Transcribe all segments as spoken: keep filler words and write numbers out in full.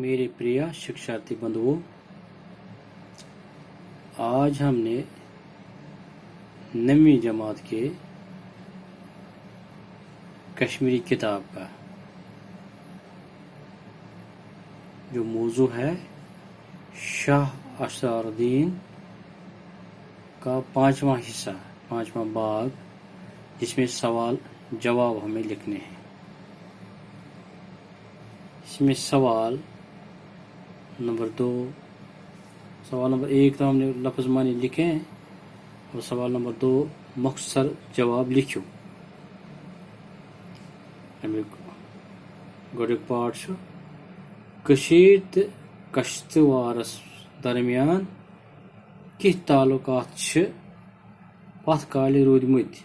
میرے پریا شکشارتھی بندھوؤ، آج ہم نے نویں جماعت کے کشمیری کتاب کا جو موضوع ہے شاہ اسرار الدین کا پانچواں حصہ، پانچواں باب، جس میں سوال جواب ہمیں لکھنے ہیں۔ اس میں سوال نمبر دو، سوال نمبر ایک تو ہم نے لفظ معنی لکھے ہیں، اور سوال نمبر دو مختصر جواب لکھو۔ اَمیُک گۄڈٕنیُک پارٹ چھُ کٔشیٖر تہٕ کشتوارس درمیان کینٛہہ تعلقات چھِ پتھ کالہِ روٗدمٕتۍ؟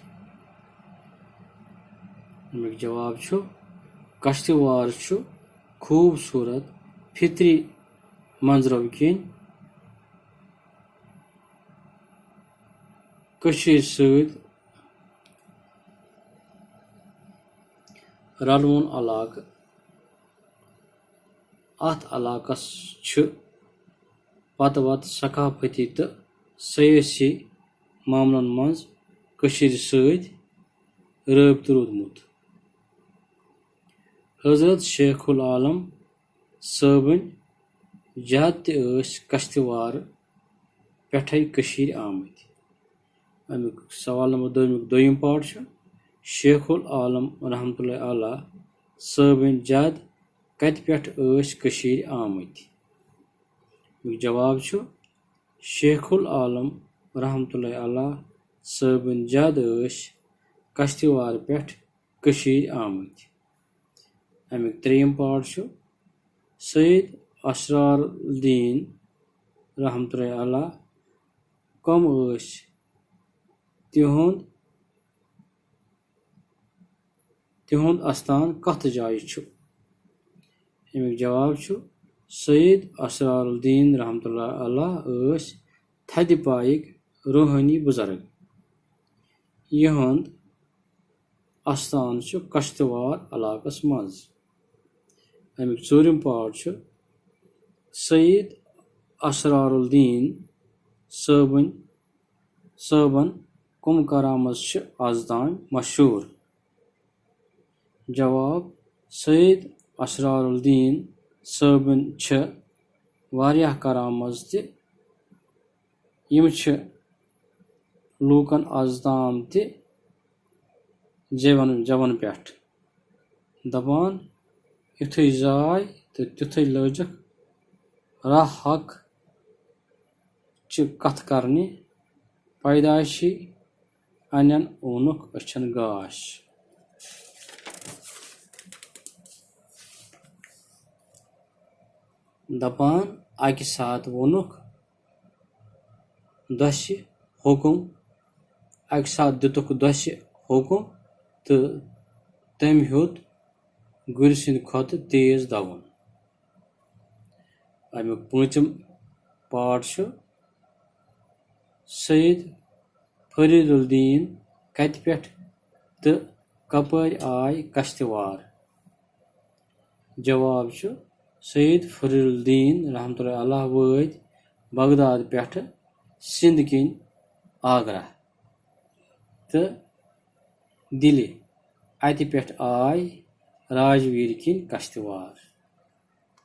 اَمیُک جواب چھُ، کشتوار چھُ خوٗبصوٗرت فطری منظرو کِنۍ کٔشیٖرِ سۭتۍ رلوُن علاقہٕ۔ اَتھ علاقس چھُ پتہٕ وتہٕ ثقافتی تہٕ سیٲسی معاملن منٛز کٔشیٖرِ سۭتۍ رٲبطہٕ روٗدمُت۔ حضرت شیخ العالم صٲبٕنۍ جد تہِ ٲسۍ کشتوار پٮ۪ٹھے کٔشیٖرِ آمٕتۍ۔ اَمیُک سوال نمبر دوٚیمیُک دوٚیِم پارٹ چھُ، شیخ العالم رحمتہ اللہ علیہ صٲبٕنۍ جد کتہِ پٮ۪ٹھ ٲسۍ کٔشیٖرِ آمٕتۍ؟ اَمیُک جواب چھُ، شیخ العالم رحمتہ اللہ علیہ صٲبٕنۍ جد ٲسۍ کشتوار پٮ۪ٹھ کٔشیٖرِ آمٕتۍ۔ اَمیُک ترٛیٚیِم پارٹ چھُ، سید اسرار الدین رحمتہ اللہ علیہ کم ٲسۍ؟ تِہُنٛد، تِہُنٛد استان کتھ جایہِ چھُ؟ اَمیُک جواب چھُ، سید اسرار الدین رحمتہ اللہ علیہ ٲسۍ تھدِ پایِکۍ روحٲنی بُزرگ، یِہُنٛد استان چھُ کشتوار علاقس منٛز۔ اَمیُک ژوٗرِم پارٹ چھُ، سید اسرار الدین صٲبٕنۍ، صٲبن کم کرامژ چھِ از تام مشہوٗر؟ جواب، سید اسرار الدین صٲبٕنۍ چھِ واریاہ کرامژ تہِ، یِم چھِ لوٗکن از تام تہِ زیوَن، زیوَن پٮ۪ٹھ دَپان، یُتھُے زاے تہٕ تیُتھُے لٲجِکھ راہ حق چہِ کتھ کرنہِ، پیدٲیشی انن اوٗنُکھ أچھن گاش۔ دپان، اکہِ ساتہٕ ووٚنُکھ دۄسہِ حُکُم، اکہِ ساتہٕ دِتُکھ دۄسہِ حُکُم تہٕ تٔمۍ ہیوٚت گُرۍ سٕنٛدِ کھۄتہٕ تیز دوُن۔ امیُک پوٗنٛژِم پارٹ چھُ، سید فرید الدین کتہِ پٮ۪ٹھ تہٕ کپٲرۍ آے کشتوار؟ جواب چھُ، سید فرید الدین رحمتہ اللہ علیہ وٲتۍ بغداد پٮ۪ٹھٕ سِنٛد کِنۍ آگرہ تہٕ دِلہِ۔ اَتہِ پٮ۪ٹھ آے راجویٖر کِنۍ کشتوار۔